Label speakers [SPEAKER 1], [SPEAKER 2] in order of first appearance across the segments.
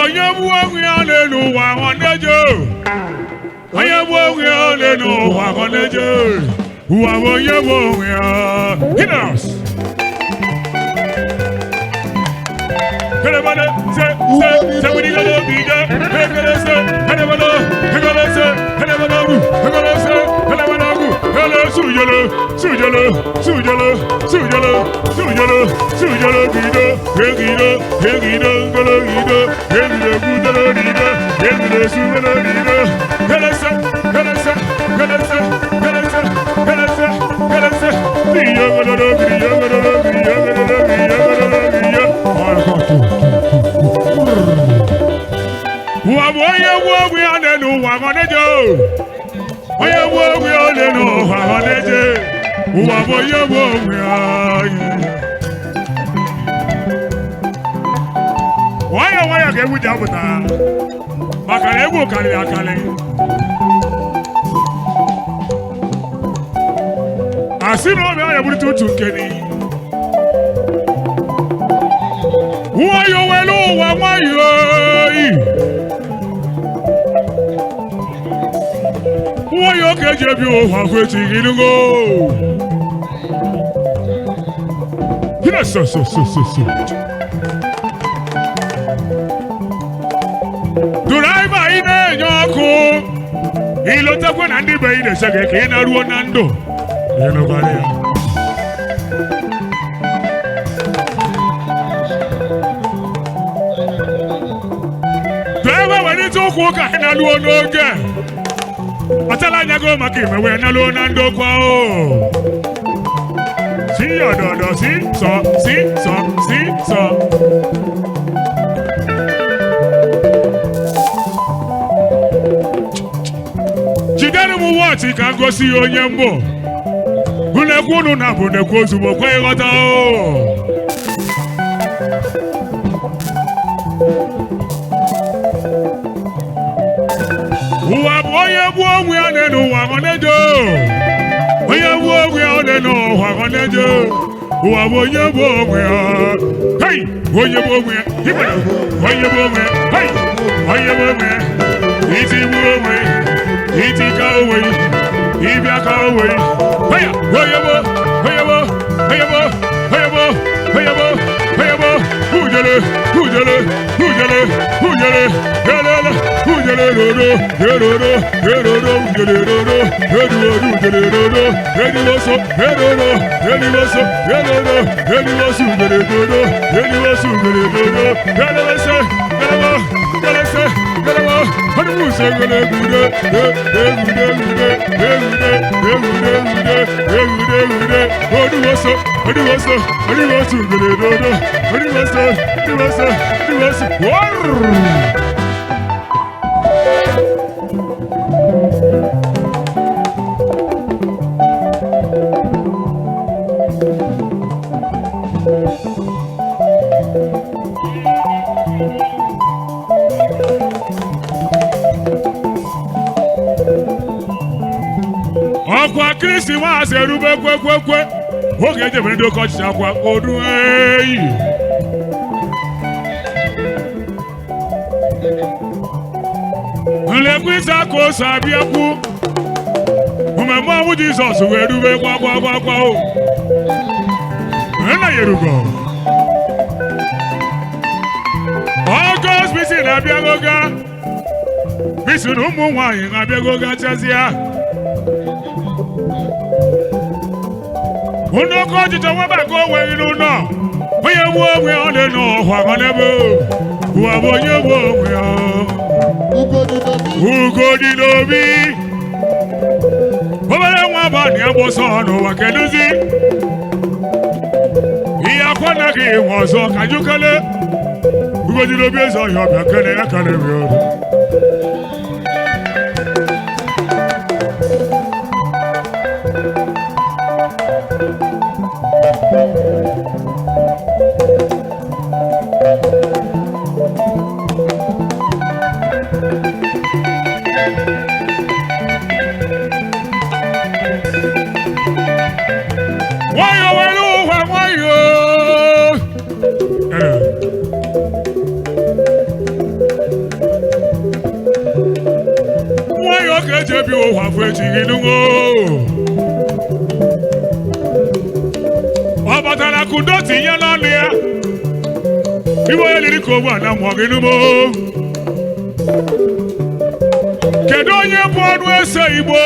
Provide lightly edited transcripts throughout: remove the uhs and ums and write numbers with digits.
[SPEAKER 1] Onye gbuo onwe ya n'elu ụwa ọ na-eje. Onye gbuo onwe ya n'elu ụwa ọ na-eje. Ụwa bụ onye gbuo onwe ya. Hinas! Kelebale, se, se, se, wuli gele bide, ekele se, kelebale, ekele se, kelebale ru, ekele se, kelebale ru, kele sujele, sujele, sujele, sujele, sujele, sujele bide, egide, egide, gele gide, egide gudele gide, egide sujele gide, kele se, kele se, kele se, kele se, kele se, kele se, biye gele biye gele biye gele biye gele biye. Ụwa bụ onye gbuo onwe ya n'elu ụwa ọ na-eje. Onye gbuo onwe ya n'elu ụwa ọ na-eje. Ụwa bụ onye gbuo onwe ya. Nwayọọ nwayọọ ka egwu ji apụta, maka na egwu karịrị akarị. Asị na obi anya burịta utu nkeni. Nwayọọ welu ụwa nwayọọ. Nwayọọ ka eji ebi ụwa kwechi gịnụgo. Hina so so so so so. Dụraiva ị na-enye ọkụ. Ilotekwe na ndị be ị na-eche gị ka ị na-ruo na ndụ. Ịnụkwara ya. Dụraiva welite ụkwụ ka ị na-ruo n'oge. Kpatara anya gị maka ime wee naluo na ndokwa o. Si ọdọdọ si sọ si sọ si sọ. Jidere m wọọchị ka m gosi ya onye mbụ. Unu ekwu unu na bụ nekwu ozugbo kwe ịghọta o. Ụwa bụ onye gbuo onwe ya n'elu ụwa ọ na-eje. Onye gbuo onwe ya n'elu ụwa ọ na-eje. Ụwa bụ onye gbuo onwe ya. Hei! Onye gbuo onwe ya. Igbere! Onye gbuo onwe ya. Hei! Onye gbuo onwe ya. Iti gbuo onwe ya. Iti ka onwe ya. Ịbịa ka onwe ya. Heya! Onye gbuo! Onye gbuo! Onye gbuo! Onye gbuo! Onye gbuo! Onye gbuo! Ujele! Ujele! Ujele! Ujele! Elele! Ujele roro! Eroro! Eroro! Ujele roro! Eduoru ujele roro! Ediwoso! Eroro! Ediwoso! Eroro! Ediwoso ujele roro! Ediwoso ujele roro! Elelese! Elebo! Elese! Elebo! Ọdụmụsọ egele gude! Egude gude! Egude! Egude gude! Egude gude! Ọdụwoso! Ọdụwoso! Ọdụwoso ujele roro! Ọdụwoso! Ọdụwoso! Ọdụwoso! Warrrr! Ọkwa Krismas erube kwekwekwe oge ejebere ndị oke ọchịchị akwa odu eyi. Nlekwa ịsa aka ose abịakwu mmemme ọnwụ Jizọs wee rube kwa kwa kwa kwa o. Nna ya erugo. Ọgọst bisi na-abịagoga bisi na ụmụ nwaanyị na-abịagoga chezie. Unu oke ọchịchọ nwebe ka o nweghị n'ụlọ. Onye gbuo onwe ya ọ dị n'ụwa ọ n'ebe. Ụwa bụ onye gbuo onwe ya. Ugo dị n'obi. Obere nwa abalị agba ọsọ n'ụwa kedụzi. Ihe akwa anaghị enwe ọzọ ka jukele. Ugo dị n'obi eze ọhịa ọbịa kele ya kele bịa ọdụ. Nwayọọ were ụwa nwayọọ. ụwa fụ echi gị nụgo. Ọ batara kudo tinye n'ọnụ ya. Iwe onye liri ka ogbu ana mmụọ gị nụgo. Kedu onye bụ ọnụ ese Igbo?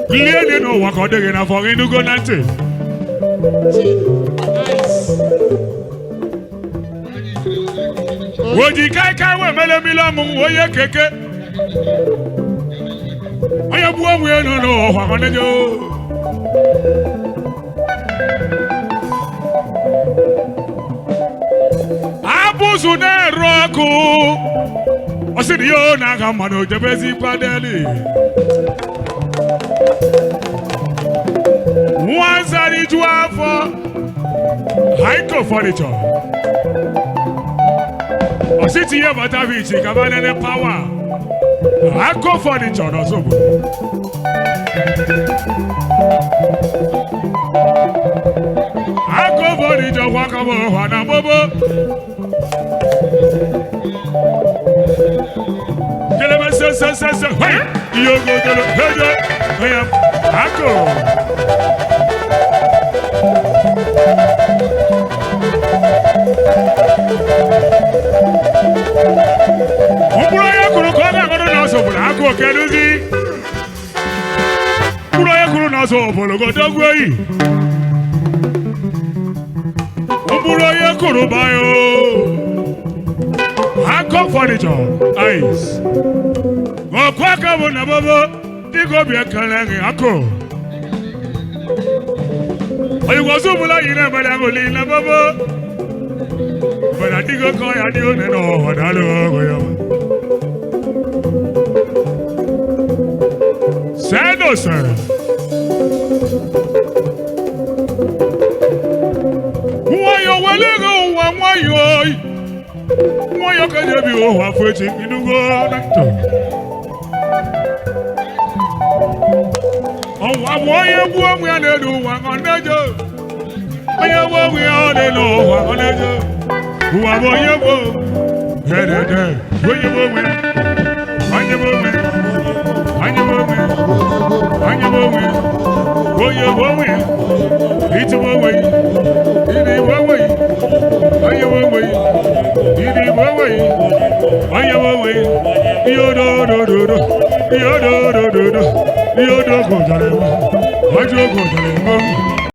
[SPEAKER 1] Lie dị n'ụwa ka ọ dịghị n'afọ gị nụgo na ntị. Oji kaikai wee mele mmiri ọṅụṅụ onye keke. Onye gbuo onwe ya nọ n'ụwa ọ na-eje. Abụzụ na-eru ọkụ. Ọ sị na ihe ọ na-aga mmanụ jebezi kwadeli. Nwa zara iju afọ. Haiko furniture. Ọsị tinye batavichi ka ba nene pawa. Haiko furniture n'Ọzọgbo. Haiko furniture kwakọbọ ụwa na gbogbo. Kelebe se se se se hey! Ihe ogo golo hejo onye Haiko. Mkpụrụ onye kụrụ ka ọ ga-aghọrọ n'ọsọ obodo akụ okeduzi. Mkpụrụ onye kụrụ n'ọsọ obodo godogwu oyi. Mkpụrụ onye kụrụ bayo. Akọ furniture ice. Ọkwa aka bụ na bobo dịka obi ekele gị akụ. Oyigbo ọbụla yi na-emere aṅụli na bobo. Mana dịka oke ọhịa dị one n'ụwa daalụ ọgụ ya. Sẹ́dọ̀sẹ̀. Nwayọ̀ wẹlé ụwa nwayọ̀. Nwayọ̀ ka eji ebi ụwa afọ echi inugo na ntọ. Ọnwa bụ onye gbuo onwe ya n'elu ụwa ọ na-eje. Onye gbuo onwe ya n'elu ụwa ọ na-eje. Ụwa bụ onye gbuo. Dedede onye gbuo onwe ya. Onye gbuo onwe ya. Onye gbuo onwe ya. Onye gbuo onwe ya. Onye gbuo onwe ya.